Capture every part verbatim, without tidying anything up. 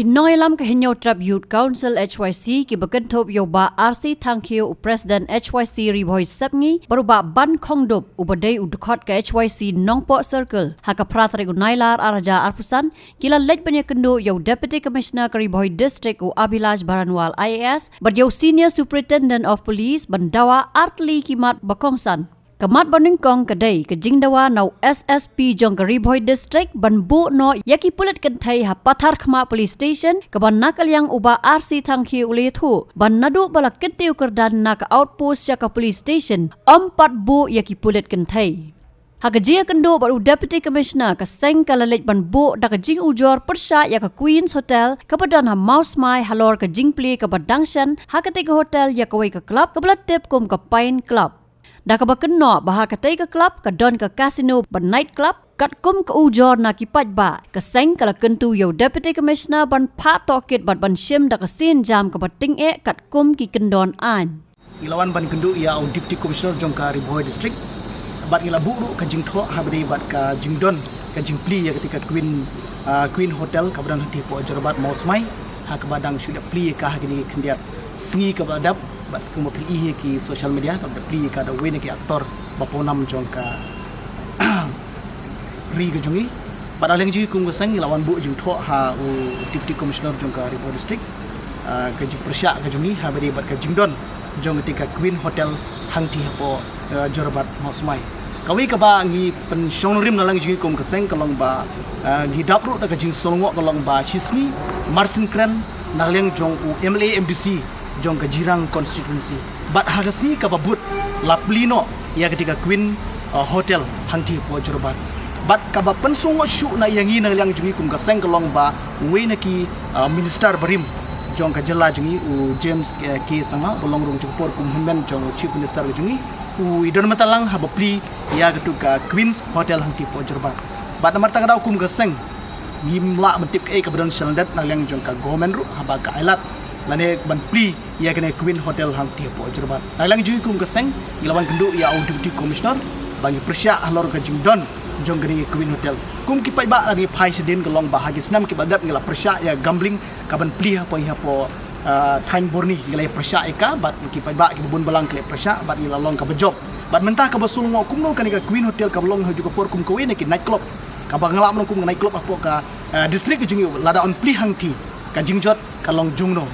Ki nongïalam ka Hynñiewtrep Youth Council H Y C kiba kynthup ïa u Bah R C Thangkhiew, u President H Y C Ri Bhoi Sepngi, bad u Bah Ban Khongdup uba dei u dkhot ka H Y C Nongpoh Circle, ha ka phra tarik u Nailar ar hajar arphew san, ki la leit ban ïakynduh ïa u Deputy Commissioner ka Ri Bhoi District, u Abhilash Baranwal I A S, bad ïa u Senior Superintendent of Police ban dawa artylli ki mat ba kongsan. Ka mat ba nyngkong ka dei ka jingdawa na u S S P jong ka Ri Bhoi District ban buh noh ïa ki pulit kynthei ha Patharkhmah Police Station, kaba na ka liang u Bah R C Thangkhiew u la ïathuh ba naduh ba la kyntiew kyrdan na ka outpost sha ka police station, ym pat buh ïa ki pulit kynthei. Ha ka jingïakynduh bad u Deputy Commissioner, ka seng ka la leit ban buh da ka jingujor pyrshah ïa ka Queen's Hotel kaba don ha Mawsmai halor ka jingplie kaba dang shen ha katei ka hotel ïa kawei ka club kaba la tip kum ka Pine Club. Da kaba kynnoh ba ha katei ka club ka don ka casino bad night club, katkum ka ujor na ki paidbah, ka seng ka la kyntu ïa u Deputy Commissioner ban phah tohkit bad ban shim da ka sienjam kaba tyngeh katkum ki kyndon aiñ. Ngi la wan ban kynduh ïa u Deputy Commissioner jong ka Ri Bhoi District bad ngi la buh ruh ka jingthoh ha ba dei bad ka jingdon ka jingplie ïa katei ka Queen, ah, Queen Hotel kaba don hangtei hapoh Jorabat Mawsmai, ha kaba dang shu dep plie ïa ka ha kine ki khyndiat sngi kaba la dep, bad kumba phi i ha ki social media kaba dep plie ïa ka da uwei na ki actor ba pawnam jong ka ri ka jong ngi. Bad na liang jong ngi kum ka seng ngi la wan buh jingthoh ha u Deputy Commissioner jong ka Ri Bhoi District, ah, ka jingpyrshah ka jong ngi ha ba dei bad ka jingdon jong katei ka Queen Hotel hangtei hapoh, ah, Jorabat Mawsmai. Kawei kaba ngi pynshong nongrim na liang jong ngi kum ka seng ka long ba, ah, ngi dap ruh da ka jingsngewnguh ka long ba shisngi marsien kren na liang jong u M L A M D C jong ka Jirang constituency. Bad ha ka sngi kaba bud la plie noh ïa katei ka Queen, uh, Hotel hangtei hapoh Jorabat. Bad kaba pynsngewnguh shuh na ïa ngi na liang jong ngi kum ka seng ka long ba uwei na ki, uh, minister barim jong ka jylla jong ngi, u James, uh, K Sangma, ba long ruh jong ka por kum hynmen jong u Chief Minister ka jong ngi, u i don mynta lang haba plie ïa katei ka Queen's Hotel hangtei hapoh Jorabat. Bad namar kata ka daw kum ka seng ngim lah ban tip kaei kaba don shalyndet na liang jong ka government ruh haba ka ailad lane ban plie ïa kane Queen Hotel hangtei hapoh Jorabat. Na liang jong ngi kum ka seng ngi la wan kynduh ïa u Deputy Commissioner ba ngi pyrshah halor ka jingdon jong kane Queen Hotel. Kum ki paidbah la ngi phai shadien ka long ba ha ki snem kiba la dep ngi la pyrshah ïa gambling kaban plie hapoh, hapoh, ah, thaiñ Burni, ngi la pyrshah ïa ka bad ki paidbah kiba bun balang ki la pyrshah bad ngi la long kaba jop. Bad mynta kaba sngewnguh kumno kane ka Queen Hotel kaba long ha juh ka por kum kawei na ki night club, kaba nga lah ban ong kum ka night club hapoh ka, ah, district ka jong ngi, lada yn plie hangtei ka jingjot ka long jongno.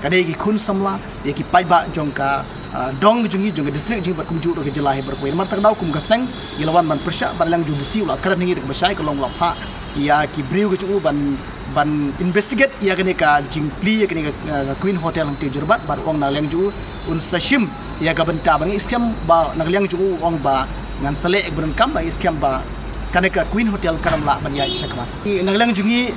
Ka dei ki khun samla, ïa ki paidbah jong ka, ah, dong ka jong ngi, jong ka district jong ngi bad kumjuh ruh ka jylla hi baroh kawei. Namar kata ka daw kum ka seng ngi la wan ban pyrshah bad na liang jong u D C u la kren ha ngi da kaba shai ka long la phah ïa ki briew ka jong u ban, ban investigate ïa kane ka jingplie ïa kane ka, ah, Queen Hotel hangtei Jorabat bad u ong na liang jong u un sa shim ïa ka bynta ba ngi skhem ba na liang jong u u ong ba ngan sa leh ïa ka bynta kam ba ngi skhem ba kane ka Queen Hotel kan ym lah ban ïaid shakhmat. Na liang jong ngi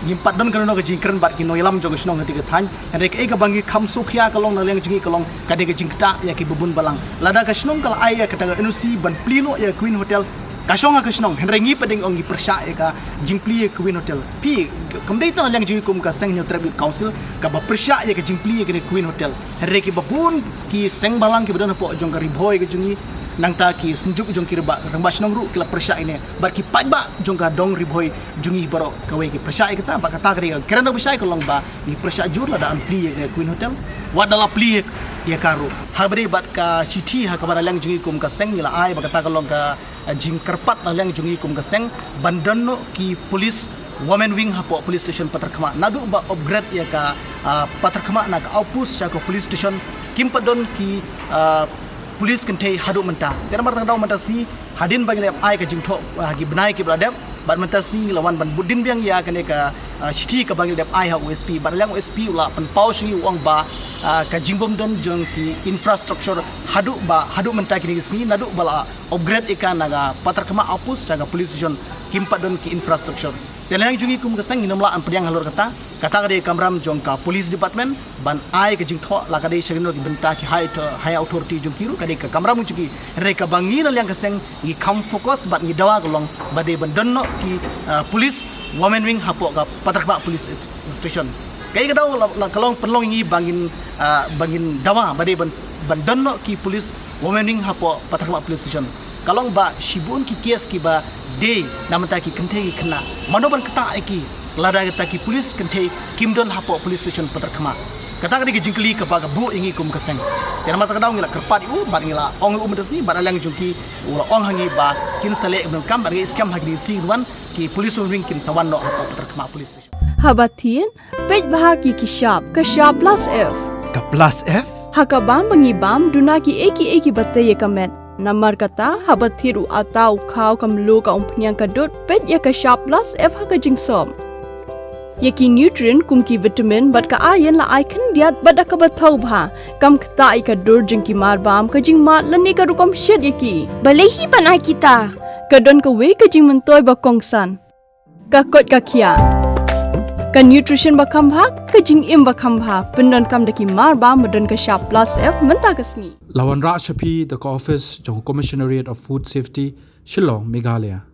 ngim pat don kano kano ka jingkren bad ki nongïalam jong ka shnong hangtei ka thaiñ. Hynrei kaei kaba ngi kham sngewkhia ka long na liang jong ngi ka long ka dei ka jingktah ïa kiba bun balang. Lada ka shnong ka la ai ïa kata ka N O C ban plie noh ïa Queen Hotel, ka shong ha ka shnong, hynrei ngi pat dang ong ngi pyrshah ïa ka jingplie ïa Queen Hotel. Phi, kam dei tang na liang jong ngi kum ka seng Hynñiewtrep Youth Council kaba pyrshah ïa ka jingplie ïa kane Queen Hotel. Hynrei kiba bun ki seng balang kiba don hapoh jong ka Ri Bhoi ka jong ngi, nangta ki synjuk jong ki rangbah, rangbah shnong ruh ki la pyrshah ïa kane. Bad ki paidbah jong ka dong Ri Bhoi jong ngi baroh kawei ki pyrshah ïa kata, bad kata ka dei ka kren da kaba shai ka long ba ngi pyrshah jur lada yn plie ïa ka Queen Hotel. Wat da la plie ïa ka ruh. Ha kaba dei bad ka shithi ha kaba na liang jong ngi kum ka seng ngi la ai ba kata ka long ka, eh, jingkyrpad na liang jong ngi kum ka seng ban don noh ki police women wing hapoh police station Patharkhmah. Naduh ba upgrade ïa ka, ah, Patharkhmah na ka outpost sha ka police station kim pat don ki, ah, police kynthei haduh mynta. Te namar kata ka daw mynta shi hadien ba ngi la ïa ai ka jingthoh, ah, ha ki bnai kiba la dep, bad mynta shi ngi la wan ban bud dien biang ïa kane ka, ah, shithi kaba ngi la dep ai ha u S P. Bad na liang u S P u la pynpaw sha ngi u ong ba, ah, ka jingbym don jong ki infrastructure haduh ba, haduh mynta kine ki sngi naduh ba la upgrade ïa ka na ka Patharkhmah outpost sha ka police station kim pat don ki infrastructure. Te na liang jong ngi kum ka seng ngin ym lah ban pdiang halor kata. Kata ka dei ka kamram jong ka police department ban ai ka jingthoh, la ka dei sha kino ki bynta ki high, high authority jong ki ruh ka dei ka kamram jong ki. Hynrei kaba ngi na liang ka seng ngi kham focus bad ngi dawa ka long ba dei ban don noh ki, ah, police women wing hapoh ka Patharkhmah police station. Kaei ka daw la, la ka long pynlong ngi ba ngin, ah, ba ngin dawa ba dei ban, ban don noh ki police women wing hapoh Patharkhmah police station. Ka long ba shibun ki case kiba dei na bynta ki kynthei ki khynnah. Mano ban ktah ïa ki? Lada kita ki police kynthei kim don hapoh police station Patharkhmah. Kata ka dei ka jingkylli kaba ka buh ïa ngi kum ka seng. Te namar kata ka daw ngi la kyrpad ïa u bad ngi la ong ïa u mynta shi bad na liang jong ki u la ong ha ngi ba kin sa leh ka kam bad ngi skhem ha kine shi wan ki police wing kin sa wan noh hapoh Patharkhmah police station. Haba thied, peit bha ïa ki shap, ka shap plus F. Ka plus F? Ha ka bam ba ngi bam, duna ki ei ki ei kiba tei ïa ka met. Namar kata, haba thied u atta, u khaw, ka mluh, ka umphniang, ka dud, peit ïa ka shap plus F ha ka jingsop. Ïa ki nutrient kum ki vitamin bad ka iron la ai khyndiat bad da kaba thaw bha. Kam ktah ïa ka dur jong ki marbam, ka jingmad lane ka rukom shet ïa ki. Balei hi ban ai kita? Ka don kawei ka jingmyntoi ba kongsan. Ka koit ka khiah. Ka nutrition ba kham bha, ka jingim ba kham bha. Pyndonkam da ki marbam ba don ka shap plus F mynta ka sngi. La wanrah sha phi da ka office jong Commissionerate of Food Safety, Shillong, Meghalaya.